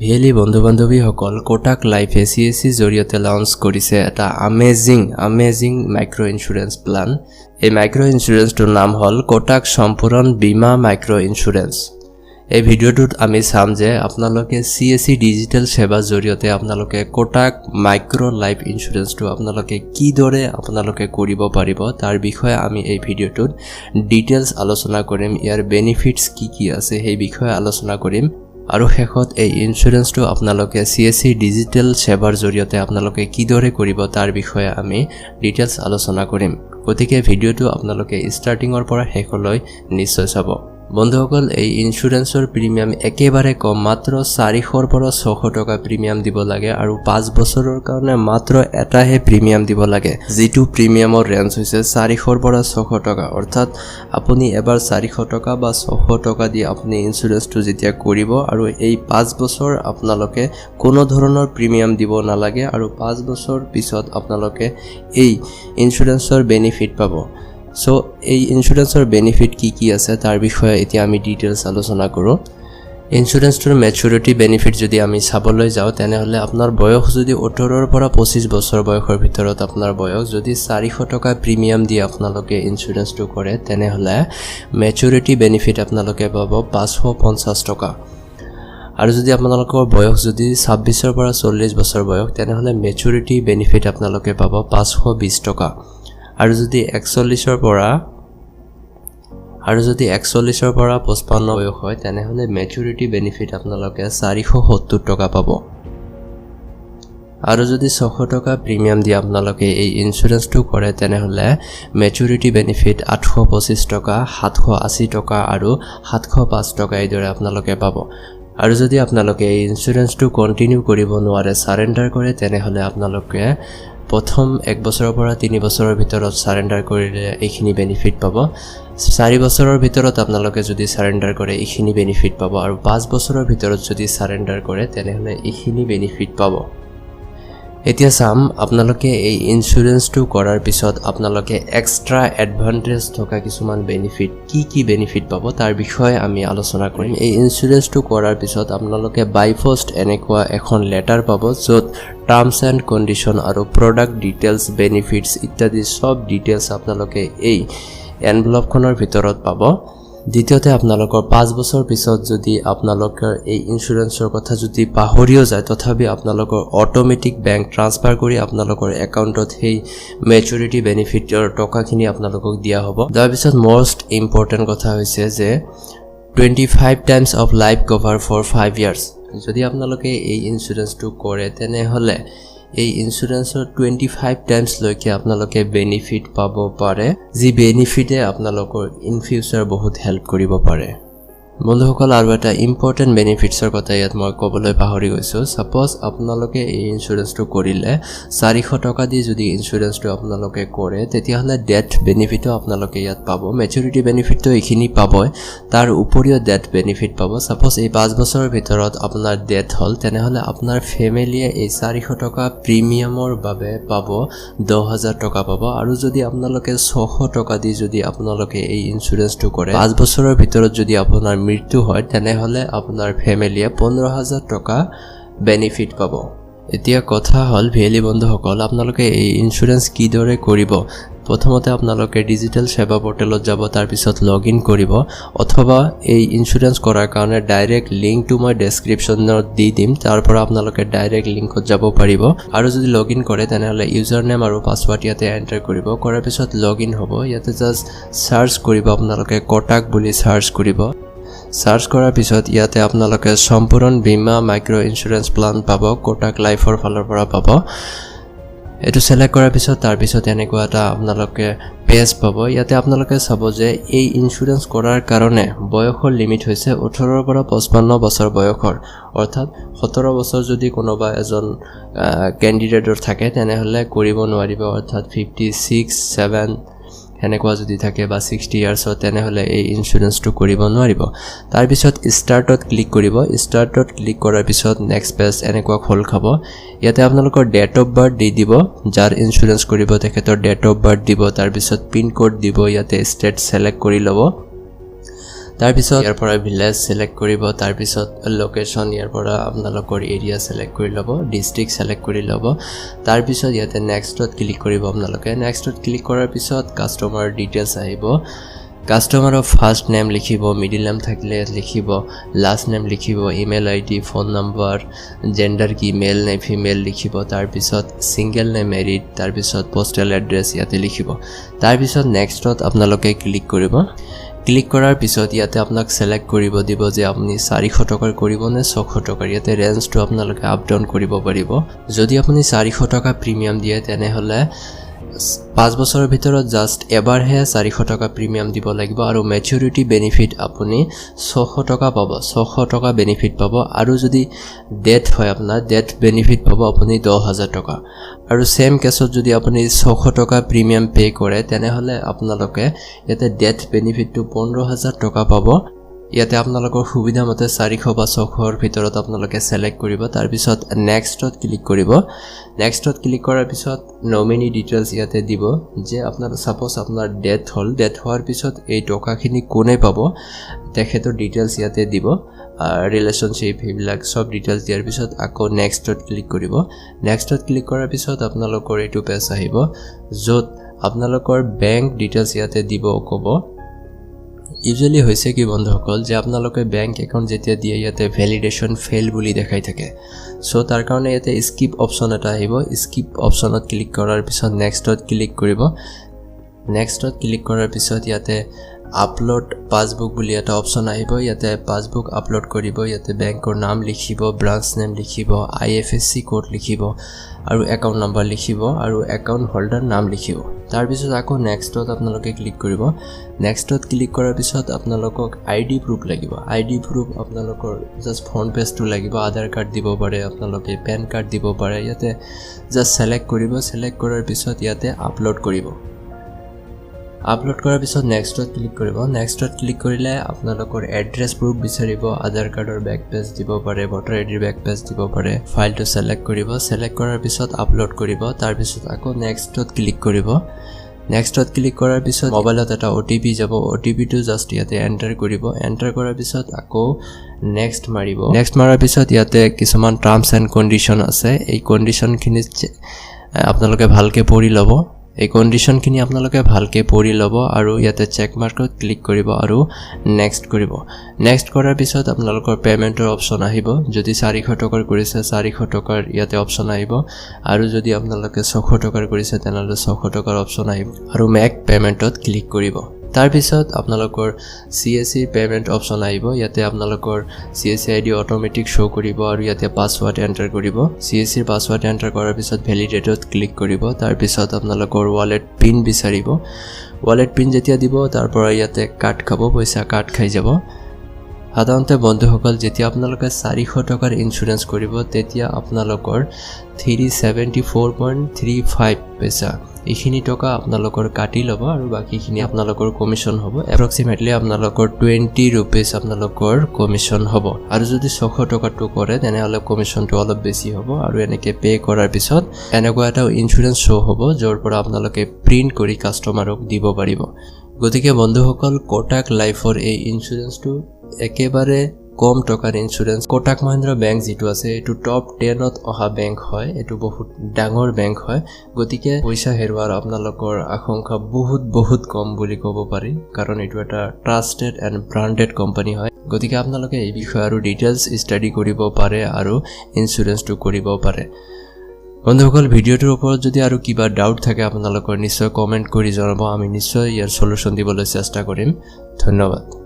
VLE বন্ধু বান্ধৱীসকল, কোটাক লাইফে CSC জৰিয়তে লঞ্চ কৰিছে এটা amazing amazing micro insurance plan. এই মাইক্ৰ' ইঞ্চুৰেঞ্চটোৰ নাম হ'ল কোটাক সম্পূৰণ বীমা মাইক্ৰ' ইঞ্চুৰেঞ্চ। এই ভিডিঅ'টোত আমি চাম যে আপোনালোকে চিএছচি ডিজিটেল সেৱাৰ জৰিয়তে আপোনালোকে কোটাক মাইক্ৰ' লাইফ ইঞ্চুৰেঞ্চটো আপোনালোকে কিদৰে আপোনালোকে কৰিব পাৰিব, তাৰ বিষয়ে আমি এই ভিডিঅ'টোত ডিটেইলছ আলোচনা কৰিম। ইয়াৰ বেনিফিটছ কি কি আছে, সেই বিষয়ে আলোচনা কৰিম আৰু শেষত এই ইঞ্চুৰেঞ্চটো আপোনালোকে চিএছচি ডিজিটেল সেৱাৰ জৰিয়তে আপোনালোকে কিদৰে কৰিব, তাৰ বিষয়ে আমি ডিটেইলছ আলোচনা কৰিম। গতিকে ভিডিঅ'টো আপোনালোকে ষ্টাৰ্টিঙৰ পৰা শেষলৈ নিশ্চয় চাব। বন্ধুসকল, এই ইঞ্চুৰেঞ্চৰ প্ৰিমিয়াম একেবাৰে কম, মাত্ৰ 400ৰ পৰা 600 টকা প্ৰিমিয়াম দিব লাগে আৰু 5 বছৰৰ কাৰণে মাত্ৰ এটাহে প্ৰিমিয়াম দিব লাগে, যিটো প্ৰিমিয়ামৰ ৰেঞ্জ হৈছে 400ৰ পৰা 600 টকা। অৰ্থাৎ আপুনি এবাৰ 400 টকা বা 600 টকা দি আপুনি ইঞ্চুৰেঞ্চটো যেতিয়া কৰিব আৰু এই 5 বছৰ আপোনালোকে কোনো ধৰণৰ প্ৰিমিয়াম দিব নালাগে আৰু 5 বছৰ পিছত আপোনালোকে এই ইঞ্চুৰেঞ্চৰ বেনিফিট পাব। চ' এই ইঞ্চুৰেঞ্চৰ বেনিফিট কি কি আছে, তাৰ বিষয়ে এতিয়া আমি ডিটেইলছ আলোচনা কৰোঁ। ইঞ্চুৰেঞ্চটোৰ মেচুৰিটি বেনিফিট যদি আমি চাবলৈ যাওঁ, তেনেহ'লে আপোনাৰ বয়স যদি 18ৰ পৰা 25 বছৰ বয়সৰ ভিতৰত আপোনাৰ বয়স যদি 400 টকা প্ৰিমিয়াম দি আপোনালোকে ইঞ্চুৰেঞ্চটো কৰে, তেনেহ'লে মেচুৰিটি বেনিফিট আপোনালোকে পাব 550 টকা। আৰু যদি আপোনালোকৰ বয়স যদি 26ৰ পৰা 40 বছৰ বয়স, তেনেহ'লে মেচুৰিটি বেনিফিট আপোনালোকে পাব 520 টকা। আৰু যদি 41ৰ পৰা 55 বয়স হয়, তেনেহ'লে মেচুৰিটি বেনিফিট আপোনালোকে 470 টকা পাব। আৰু যদি 600 টকা প্ৰিমিয়াম দি আপোনালোকে এই ইঞ্চুৰেঞ্চটো কৰে, তেনেহ'লে মেচুৰিটি বেনিফিট 825 টকা, 780 টকা আৰু 705 টকা এইদৰে আপোনালোকে পাব। আৰু যদি আপোনালোকে এই ইঞ্চুৰেঞ্চটো কণ্টিনিউ কৰিব নোৱাৰে, ছাৰেণ্ডাৰ কৰে, তেনেহ'লে আপোনালোকে প্ৰথম এক বছৰৰ পৰা 3 বছৰৰ ভিতৰত ছাৰেণ্ডাৰ কৰিলে এইখিনি বেনিফিট পাব। 4 বছৰৰ ভিতৰত আপোনালোকে যদি ছাৰেণ্ডাৰ কৰে, এইখিনি বেনিফিট পাব আৰু 5 বছৰৰ ভিতৰত যদি ছাৰেণ্ডাৰ কৰে, তেনেহ'লে এইখিনি বেনিফিট পাব। এতিয়া চাম আপোনালোকে এই ইঞ্চুৰেঞ্চটো কৰাৰ পিছত আপোনালোকে এক্সট্ৰা এডভান্টেজ থকা কিছুমান বেনিফিট, কি কি বেনিফিট পাব, তাৰ বিষয়ে আমি আলোচনা কৰিম। এই ইঞ্চুৰেঞ্চটো কৰাৰ পিছত আপোনালোকে বাই পষ্ট এনেকুৱা এখন লেটাৰ পাব, য'ত টাৰ্মছ এণ্ড কণ্ডিশ্যন আৰু প্ৰডাক্ট ডিটেইলছ, বেনিফিটছ ইত্যাদি চব ডিটেইলছ আপোনালোকে এই এনভলপখনৰ ভিতৰত পাব। দ্বিতীয়তে, আপোনালোকৰ 5 বছৰ পিছত যদি আপোনালোকৰ এই ইঞ্চুৰেঞ্চৰ কথা যদি পাহৰিও যায়, তথাপি আপোনালোকৰ অট'মেটিক বেংক ট্ৰান্সফাৰ কৰি আপোনালোকৰ একাউণ্টত সেই মেচুৰিটি বেনিফিটৰ টকাখিনি আপোনালোকক দিয়া হ'ব। তাৰপিছত মষ্ট ইম্পৰ্টেণ্ট কথা হৈছে যে 25 times of life cover for 5 years। যদি আপোনালোকে এই ইঞ্চুৰেঞ্চটো কৰে, তেনেহ'লে এই ইঞ্চুৰেঞ্চৰ 25 টাইমছলৈকে আপোনালোকে বেনিফিট পাব পাৰে, যি বেনিফিটে আপোনালোকৰ ইন ফিউচাৰ বহুত হেল্প কৰিব পাৰে। বন্ধুসকল, আৰু এটা ইম্পৰ্টেণ্ট বেনিফিটছৰ কথা ইয়াত মই ক'বলৈ পাহৰি গৈছোঁ। ছাপ'জ আপোনালোকে এই ইঞ্চুৰেঞ্চটো কৰিলে, 400 টকা দি যদি ইঞ্চুৰেঞ্চটো আপোনালোকে কৰে, তেতিয়াহ'লে ডেথ বেনিফিটো আপোনালোকে ইয়াত পাব। মেচুৰিটি বেনিফিটটো এইখিনি পাবই, তাৰ উপৰিও ডেথ বেনিফিট পাব। ছাপ'জ এই 5 বছৰৰ ভিতৰত আপোনাৰ ডেথ হ'ল, তেনেহ'লে আপোনাৰ ফেমিলিয়ে এই 400 টকা প্ৰিমিয়ামৰ বাবে পাব 10,000 টকা পাব। আৰু যদি আপোনালোকে 600 টকা দি যদি আপোনালোকে এই ইঞ্চুৰেঞ্চটো কৰে, 5 বছৰৰ ভিতৰত যদি আপোনাৰ মৃত্যু হয়, তেনেহ'লে আপোনাৰ ফেমিলিয়ে 15,000 টকা বেনিফিট পাব। এতিয়া কথা হ'ল, ভিএলই বন্ধুসকল, আপোনালোকে এই ইঞ্চুৰেঞ্চ কিদৰে কৰিব? প্ৰথমতে আপোনালোকে ডিজিটেল সেৱা পৰ্টেলত যাব, তাৰপিছত লগ ইন কৰিব অথবা এই ইঞ্চুৰেঞ্চ কৰাৰ কাৰণে ডাইৰেক্ট লিংকটো মই ডেছক্ৰিপশ্যনত দি দিম, তাৰ পৰা আপোনালোকে ডাইৰেক্ট লিংকত যাব পাৰিব। আৰু যদি লগ ইন কৰে, তেনেহ'লে ইউজাৰ নেম আৰু পাছৱাৰ্ড ইয়াতে এণ্টাৰ কৰিব। কৰাৰ পিছত লগ ইন হ'ব। ইয়াতে জাষ্ট চাৰ্চ কৰিব, আপোনালোকে কটাক বুলি চাৰ্চ কৰিব। চাৰ্চ কৰাৰ পিছত ইয়াতে আপোনালোকে সম্পূৰণ বীমা মাইক্ৰ' ইঞ্চুৰেঞ্চ প্লান পাব, কোটাক লাইফৰ ফালৰ পৰা পাব। এইটো ছিলেক্ট কৰাৰ পিছত তাৰপিছত এনেকুৱা এটা আপোনালোকে পেজ পাব। ইয়াতে আপোনালোকে চাব যে এই ইঞ্চুৰেঞ্চ কৰাৰ কাৰণে বয়সৰ লিমিট হৈছে 18ৰ পৰা 55 বছৰ বয়সৰ। অৰ্থাৎ 17 বছৰ যদি কোনোবা এজন কেণ্ডিডেটৰ থাকে, তেনেহ'লে কৰিব নোৱাৰিব। অৰ্থাৎ 56, 7 সেনেকুৱা যদি থাকে বা 60 ইয়াৰ্ছৰ, তেনেহ'লে এই ইঞ্চুৰেঞ্চটো কৰিব নোৱাৰিব। তাৰপিছত ষ্টাৰ্টত ক্লিক কৰিব। ষ্টাৰ্টত ক্লিক কৰাৰ পিছত নেক্সট পেজ এনেকুৱা খোল খাব। ইয়াতে আপোনালোকৰ ডেট অফ বাৰ্থ দি দিব। যাৰ ইঞ্চুৰেঞ্চ কৰিব, তেখেতৰ ডেট অফ বাৰ্থ দিব। তাৰপিছত পিন ক'ড দিব। ইয়াতে ষ্টেট ছিলেক্ট কৰি ল'ব। তাৰপিছত ইয়াৰ পৰা ভিলেজ ছিলেক্ট কৰিব। তাৰপিছত লোকেশ্যন, ইয়াৰ পৰা আপোনালোকৰ এৰিয়া ছিলেক্ট কৰি ল'ব, ডিষ্ট্ৰিক্ট ছিলেক্ট কৰি ল'ব। তাৰপিছত ইয়াতে নেক্সটত ক্লিক কৰিব আপোনালোকে। নেক্সটত ক্লিক কৰাৰ পিছত কাষ্টমাৰ ডিটেইলছ আহিব। কাষ্টমাৰৰ ফাৰ্ষ্ট নেম লিখিব, মিডিল নেম থাকিলে ইয়াত লিখিব, লাষ্ট নেম লিখিব, email ID, phone number, gender কি, মেল নে ফিমেল লিখিব। তাৰপিছত ছিংগল নে মেৰিড, তাৰপিছত পষ্টেল এড্ৰেছ ইয়াতে লিখিব। তাৰপিছত নেক্সটত আপোনালোকে ক্লিক কৰিব। ক্লিক কৰাৰ পিছত ইয়াতে আপোনাক ছিলেক্ট কৰিব দিব যে আপুনি 400 টকাৰ কৰিব নে 600 টকাৰ। ইয়াতে ৰেঞ্জটো আপোনালোকে আপ ডাউন কৰিব পাৰিব। যদি আপুনি 400 টকা প্ৰিমিয়াম দিয়ে, তেনেহ'লে 5 বছৰৰ ভিতৰত জাষ্ট এবাৰহে 400 টকা প্ৰিমিয়াম দিব লাগিব আৰু মেচিউৰিটি বেনিফিট আপুনি 600 টকা পাব, 600 টকা বেনিফিট পাব। আৰু যদি ডেথ হয় আপোনাৰ, ডেথ বেনিফিট পাব আপুনি 10,000 টকা। আৰু ছেইম কেছত যদি আপুনি 600 টকা প্ৰিমিয়াম পে' কৰে, তেনেহ'লে আপোনালোকে ইয়াতে ডেথ বেনিফিটটো 15,000 টকা পাব। ইয়াতে আপোনালোকৰ সুবিধা মতে 400 বা 600ৰ ভিতৰত আপোনালোকে ছিলেক্ট কৰিব। তাৰপিছত নেক্সটত ক্লিক কৰিব। নেক্সটত ক্লিক কৰাৰ পিছত নমিনি ডিটেইলছ ইয়াতে দিব যে আপোনাৰ ছাপ'জ আপোনাৰ ডেথ হ'ল, ডেথ হোৱাৰ পিছত এই টকাখিনি কোনে পাব, তেখেতৰ ডিটেইলছ ইয়াতে দিব, ৰিলেশ্যনশ্বিপ, সেইবিলাক চব ডিটেইলছ দিয়াৰ পিছত আকৌ নেক্সটত ক্লিক কৰিব। নেক্সটত ক্লিক কৰাৰ পিছত আপোনালোকৰ এইটো পেজ আহিব, য'ত আপোনালোকৰ বেংক ডিটেইলছ ইয়াতে দিব ক'ব। ইউজুৱেলি হৈছে কি বন্ধুসকল, যে আপোনালোকে বেংক একাউণ্ট যেতিয়া দিয়ে, ইয়াতে ভেলিডেশ্যন ফেইল বুলি দেখাই থাকে। চ' তাৰ কাৰণে ইয়াতে স্কিপ অপশ্যন এটা আহিব। স্কিপ অপশ্যনত ক্লিক কৰাৰ পিছত নেক্সটত ক্লিক কৰিব। নেক্সটত ক্লিক কৰাৰ পিছত ইয়াতে আপলোড পাছবুক বুলি এটা অপশ্যন আহিব। ইয়াতে পাছবুক আপলোড কৰিব। ইয়াতে বেংকৰ নাম লিখিব, ব্ৰাঞ্চ নেম লিখিব, আইএফএছচি কোড লিখিব আৰু একাউণ্ট নাম্বাৰ লিখিব আৰু একাউণ্ট হোল্ডাৰ নাম লিখিব। তাৰপিছত আকৌ নেক্সটত আপোনালোকে ক্লিক কৰিব। নেক্সটত ক্লিক কৰাৰ পিছত আপোনালোকক আইডি প্ৰুফ লাগিব। আইডি প্ৰুফ আপোনালোকৰ জাষ্ট ফ্ৰণ্ট পেজটো লাগিব। আধাৰ কাৰ্ড দিব পাৰে আপোনালোকে, পেন কাৰ্ড দিব পাৰে। ইয়াতে জাষ্ট ছিলেক্ট কৰিব। ছিলেক্ট কৰাৰ পিছত ইয়াতে আপলোড কৰিব। আপলোড কৰাৰ পিছত নেক্সটত ক্লিক কৰিব। নেক্সটত ক্লিক কৰিলে আপোনালোকৰ এড্ৰেছ প্ৰুফ বিচাৰিব। আধাৰ কাৰ্ডৰ বেক পেজ দিব পাৰে, ভোটাৰ আইডিৰ বেক পেজ দিব পাৰে। ফাইলটো ছিলেক্ট কৰিব। ছিলেক্ট কৰাৰ পিছত আপলোড কৰিব। তাৰপিছত আকৌ নেক্সটত ক্লিক কৰিব। নেক্সটত ক্লিক কৰাৰ পিছত মোবাইলত এটা অ'টিপি যাব। অ'টিপিটো জাষ্ট ইয়াতে এণ্টাৰ কৰিব। এণ্টাৰ কৰাৰ পিছত আকৌ নেক্সট মাৰিব। নেক্সট মাৰাৰ পিছত ইয়াতে কিছুমান টাৰ্মছ এণ্ড কণ্ডিশ্যন আছে। এই কণ্ডিশ্যনখিনি আপোনালোকে ভালকৈ পঢ়ি ল'ব। এই কণ্ডিশ্যনখিনি আপোনালোকে ভালকৈ পঢ়ি ল'ব আৰু ইয়াতে চেক মাৰ্কত ক্লিক কৰিব আৰু নেক্সট কৰিব। নেক্সট কৰাৰ পিছত আপোনালোকৰ পে'মেণ্টৰ অপশ্যন আহিব। যদি 400 টকাৰ কৰিছে, 400 টকাৰ ইয়াতে অপশ্যন আহিব আৰু যদি আপোনালোকে 600 টকাৰ কৰিছে, তেনেহ'লে 600 টকাৰ অপশ্যন আহিব আৰু মেক পে'মেণ্টত ক্লিক কৰিব। তাৰপিছত আপোনালোকৰ চিএছচিৰ পে'মেণ্ট অপশ্যন আহিব। ইয়াতে আপোনালোকৰ চিএছচি আইডি অট'মেটিক শ্ব' কৰিব আৰু ইয়াতে পাছৱাৰ্ড এণ্টাৰ কৰিব। চিএছচিৰ পাছৱাৰ্ড এণ্টাৰ কৰাৰ পিছত ভেলিডেটত ক্লিক কৰিব। তাৰপিছত আপোনালোকৰ ৱালেট পিন বিচাৰিব। ৱালেট পিন যেতিয়া দিব, তাৰ পৰা ইয়াতে কাট খাব, পইচা কাট খাই যাব। সাধাৰণতে বন্ধুসকল, যেতিয়া আপোনালোকে 400 টকাৰ ইঞ্চুৰেঞ্চ কৰিব, তেতিয়া আপোনালোকৰ 374.35 পইচা, এইখিনি টকা আপোনালোকৰ কাটি ল'ব আৰু বাকীখিনি আপোনালোকৰ কমিশ্যন হ'ব। এপ্ৰক্সিমেটলি আপোনালোকৰ 20 ৰুপিজ আপোনালোকৰ কমিশ্যন হ'ব। আৰু যদি 600 টকাটো কৰে, তেনেহ'লে কমিশ্যনটো অলপ বেছি হ'ব। আৰু এনেকৈ পে' কৰাৰ পিছত এনেকুৱা এটা ইঞ্চুৰেঞ্চ শ্ব' হ'ব, য'ৰ পৰা আপোনালোকে প্ৰিণ্ট কৰি কাষ্টমাৰক দিব পাৰিব। গতিকে বন্ধুসকল, কোটাক লাইফৰ এই ইঞ্চুৰেঞ্চটো একেবাৰে কম টকাৰ ইঞ্চুৰেঞ্চ। কোটাক মহিন্দ্ৰা বেংক যিটো আছে, এইটো টপ 10ত অহা বেংক হয়। এইটো বহুত ডাঙৰ বেংক হয়। গতিকে পইচা হেৰুৱাৰ আপোনালোকৰ আশংকা বহুত বহুত কম বুলি ক'ব পাৰি, কাৰণ এইটো এটা ট্ৰাষ্টেড এণ্ড ব্ৰাণ্ডেড কোম্পানী হয়। গতিকে আপোনালোকে এই বিষয়ে আৰু ডিটেইলছ ষ্টাডি কৰিব পাৰে আৰু ইঞ্চুৰেঞ্চটো কৰিব পাৰে। বন্ধুসকল, ভিডিঅ'টোৰ ওপৰত যদি আৰু কিবা ডাউট থাকে আপোনালোকৰ, নিশ্চয় কমেণ্ট কৰি জনাব। আমি নিশ্চয় ইয়াৰ চলুশ্যন দিবলৈ চেষ্টা কৰিম। ধন্যবাদ।